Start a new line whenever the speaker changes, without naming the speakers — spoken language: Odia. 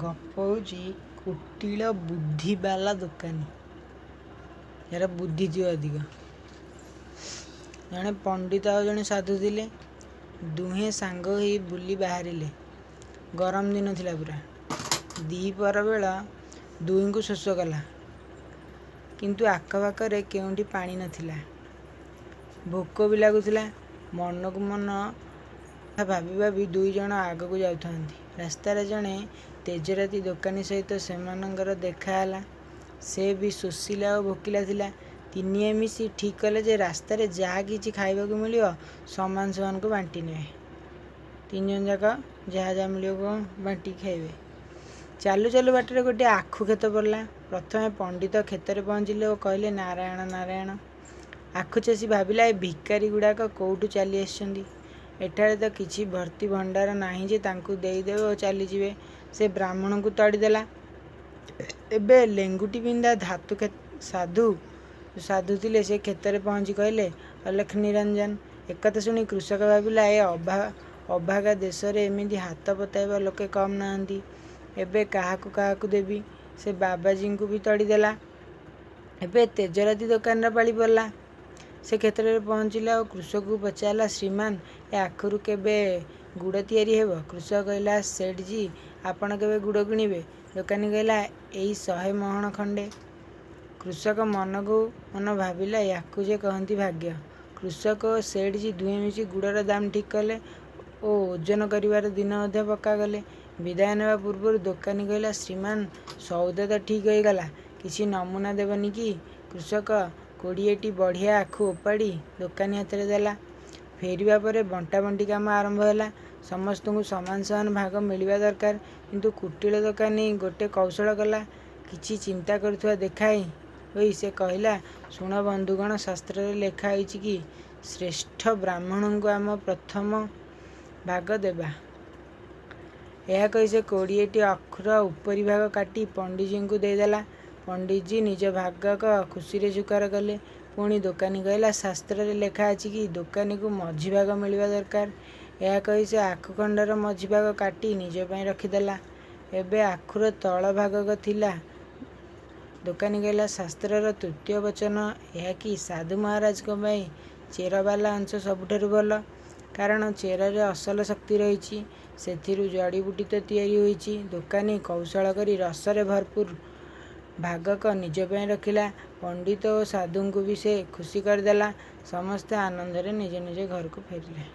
ଗପ ହେଉଛି କୁଟିଳ ବୁଦ୍ଧିବାଲା ଦୋକାନୀ, ଯାହାର ବୁଦ୍ଧି ଥିବ ଅଧିକ। ଜଣେ ପଣ୍ଡିତ ଆଉ ଜଣେ ସାଧୁ ଥିଲେ। ଦୁହେଁ ସାଙ୍ଗ ହୋଇ ବୁଲି ବାହାରିଲେ। ଗରମ ଦିନ ଥିଲା ପୁରା। ଦ୍ୱିପ୍ରହର ବେଳ ଦୁହିଁଙ୍କୁ ଶୋଷ କଲା, କିନ୍ତୁ ଆଖପାଖରେ କେଉଁଠି ପାଣି ନଥିଲା। ଭୋକ ବି ଲାଗୁଥିଲା। ମନକୁ ମନ ଭାବି ଭାବି ଦୁଇଜଣ ଆଗକୁ ଯାଉଥାନ୍ତି, ରାସ୍ତାରେ ଜଣେ ତେଜରାତି ଦୋକାନୀ ସହିତ ସେମାନଙ୍କର ଦେଖା ହେଲା। ସେ ବି ଶୋଷିଲା ଓ ଭୋକିଲା ଥିଲା। ତିନିହେଁ ମିଶି ଠିକ୍ କଲେ ଯେ ରାସ୍ତାରେ ଯାହା କିଛି ଖାଇବାକୁ ମିଳିବ, ସମାନ ସମାନକୁ ବାଣ୍ଟି ନେବେ। ତିନି ଜଣ ଯାକ ଯାହା ଯାହା ମିଳିବ ବାଣ୍ଟିକି ଖାଇବେ। ଚାଲୁ ଚାଲୁ ବାଟରେ ଗୋଟିଏ ଆଖୁ କ୍ଷେତ ପଡ଼ିଲା। ପ୍ରଥମେ ପଣ୍ଡିତ କ୍ଷେତରେ ପହଞ୍ଚିଲେ ଓ କହିଲେ, "ନାରାୟଣ, ନାରାୟଣ।" ଆଖୁ ଚାଷୀ ଭାବିଲା, ଏ ଭିକାରୀ ଗୁଡ଼ାକ କୋଉଠୁ ଚାଲି ଆସିଛନ୍ତି? ଏଠାରେ ତ କିଛି ଭର୍ତ୍ତି ଭଣ୍ଡାର ନାହିଁ ଯେ ତାଙ୍କୁ ଦେଇଦେବେ ଓ ଚାଲିଯିବେ। ସେ ବ୍ରାହ୍ମଣଙ୍କୁ ତଡ଼ିଦେଲା। ଏବେ ଲେଙ୍ଗୁଟି ପିନ୍ଧା ସାଧୁ ସାଧୁ ଥିଲେ, ସେ କ୍ଷେତରେ ପହଞ୍ଚି କହିଲେ, "ଅଲେଖ ନିରଞ୍ଜନ।" ଏକଥା ଶୁଣି କୃଷକ ଭାବିଲା, ଏ ଅଭାଗା ଦେଶରେ ଏମିତି ହାତ ପତାଇବା ଲୋକେ କମ୍ ନାହାନ୍ତି। ଏବେ କାହାକୁ କାହାକୁ ଦେବି? ସେ ବାବାଜୀଙ୍କୁ ବି ତଡ଼ିଦେଲା। ଏବେ ତେଜରାତି ଦୋକାନୀର ପାଳି ପଡ଼ିଲା। ସେ କ୍ଷେତରେ ପହଞ୍ଚିଲା ଓ କୃଷକକୁ ପଚାରିଲା, "ଶ୍ରୀମାନ, ଏ ଆଖୁରୁ କେବେ ଗୁଡ଼ ତିଆରି ହେବ?" କୃଷକ କହିଲା, "ସେଠଜୀ, ଆପଣ କେବେ ଗୁଡ଼ କିଣିବେ?" ଦୋକାନୀ କହିଲା, "ଏଇ 100 ମହଣ ଖଣ୍ଡେ।" କୃଷକ ମନକୁ ମନ ଭାବିଲା, ୟାକୁ ଯେ କହନ୍ତି ଭାଗ୍ୟ। କୃଷକ ଓ ସେଠଜୀ ଦୁହେଁ ମିଶି ଗୁଡ଼ର ଦାମ ଠିକ୍ କଲେ ଓ ଓଜନ କରିବାର ଦିନ ମଧ୍ୟ ପକ୍କା କଲେ। ବିଦାୟ ନେବା ପୂର୍ବରୁ ଦୋକାନୀ କହିଲା, "ଶ୍ରୀମାନ, ସଉଦା ତ ଠିକ୍ ହୋଇଗଲା, କିଛି ନମୁନା ଦେବନି କି?" କୃଷକ 20ଟି ବଢ଼ିଆ ଆଖୁ ଓପାଡ଼ି ଦୋକାନୀ ହାତରେ ଦେଲା। ଫେରିବା ପରେ ବଣ୍ଟାବଣ୍ଟି କାମ ଆରମ୍ଭ ହେଲା। ସମସ୍ତଙ୍କୁ ସମାନ ସମାନ ଭାଗ ମିଳିବା ଦରକାର। କିନ୍ତୁ କୁଟିଳ ଦୋକାନୀ ଗୋଟେ କୌଶଳ କଲା। କିଛି ଚିନ୍ତା କରୁଥିବା ଦେଖାଇ ହୋଇ ସେ କହିଲା, "ଶୁଣ ବନ୍ଧୁଗଣ, ଶାସ୍ତ୍ରରେ ଲେଖା ହୋଇଛି କି ଶ୍ରେଷ୍ଠ ବ୍ରାହ୍ମଣଙ୍କୁ ଆମ ପ୍ରଥମ ଭାଗ ଦେବା।" ଏହା କହି ସେ 20ଟି ଆଖୁର ଉପରି ଭାଗ କାଟି ପଣ୍ଡିତଜୀଙ୍କୁ ଦେଇଦେଲା। ପଣ୍ଡିତଜୀ ନିଜ ଭାଗକ ଖୁସିରେ ସ୍ୱୀକାର କଲେ। ପୁଣି ଦୋକାନୀ କହିଲା, "ଶାସ୍ତ୍ରରେ ଲେଖା ଅଛି କି ଦୋକାନୀକୁ ମଝି ଭାଗ ମିଳିବା ଦରକାର।" ଏହା କହି ସେ ଆଖୁ ଖଣ୍ଡର ମଝି ଭାଗ କାଟି ନିଜ ପାଇଁ ରଖିଦେଲା। ଏବେ ଆଖୁର ତଳ ଭାଗକ ଥିଲା। ଦୋକାନୀ କହିଲା, "ଶାସ୍ତ୍ରର ତୃତୀୟ ବଚନ ଏହା କି ସାଧୁ ମହାରାଜଙ୍କ ପାଇଁ ଚେରବାଲା ଅଂଶ ସବୁଠାରୁ ଭଲ। କାରଣ ଚେରରେ ଅସଲ ଶକ୍ତି ରହିଛି। ସେଥିରୁ ଜଡ଼ିବୁଟି ତ ତିଆରି ହୋଇଛି।" ଦୋକାନୀ କୌଶଳ କରି ରସରେ ଭରପୁର ଭାଗକ ନିଜ ପାଇଁ ରଖିଲା। ପଣ୍ଡିତ ଓ ସାଧୁଙ୍କୁ ବି ସେ ଖୁସି କରିଦେଲା। ସମସ୍ତେ ଆନନ୍ଦରେ ନିଜ ନିଜ ଘରକୁ ଫେରିଲେ।